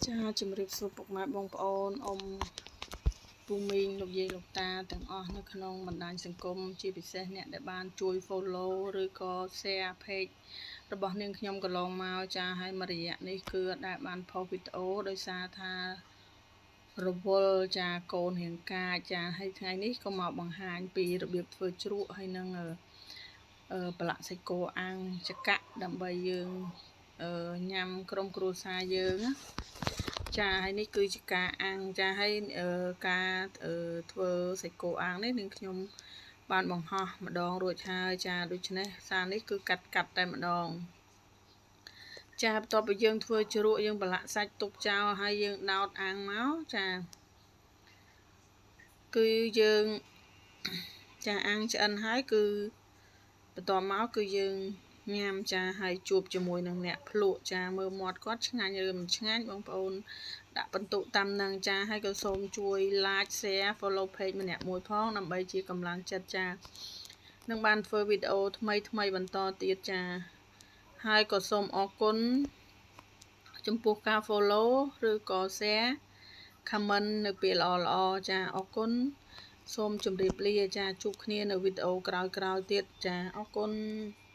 ចាជំរាបសួរពុកម៉ែបងប្អូនអ៊ំពូមីងលោកយាយលោកតាទាំងអស់នៅក្នុងបណ្ដាញសង្គមជាពិសេសអ្នកដែលបានជួយ follow ឬក៏ share page របស់នាងខ្ញុំកន្លងមកចាហើយមួយរយៈនេះគឺអត់ដែលបានផុសវីដេអូដោយសារថារវល់ចាកូនរៀងកាចចាហើយថ្ងៃនេះក៏មកបង្ហាញពីរបៀបធ្វើជ្រក់ហើយនឹងប្រឡាក់សាច់គោអាំងចកាក់ដើម្បីយើងញ៉ាំក្រុមគ្រួសារយើងណាចាហើយនេះគឺជាការអាំងចាហើយការធ្វើសាច់គោអាំងនេះនឹងខ្ញុំបានបង្ហោះម្ដងរួចហើយចាដូច្នេះសារនេះគឺកាត់កាត់តែម្ដងចាបន្ទាប់ពីយើងធ្វើជ្រក់យើងប្រឡាក់សាច់ទុកចោលហើយយើងដោតអាំងមកចាគឺយើងចាអាំងឆ្អិនហើយគឺបន្ទាប់មកគឺយើងញ៉ាំចាហើយជួបជាមួយនឹងអ្នកភ្លក់ចាមើលមាត់គាត់ឆ្ងាញ់ឬមិនឆ្ងាញ់បងប្អូនដាក់បន្ទុកតាមនឹងចាហើយក៏សូមជួយ like share follow page ម្នាក់មួយផងដើម្បីជាកម្លាំងចិត្តចានឹងបានធ្វើវីដេអូថ្មីថ្មីបន្តទៀតចាហើយក៏សូមអរគុណចំពោះការ follow ឬក៏ share comment នៅពេលល្អល្អចាអរគុណសូមជម្រាបលាចាជួបគ្នានៅវីដេអូក្រោយៗទៀតចាអរគុណ។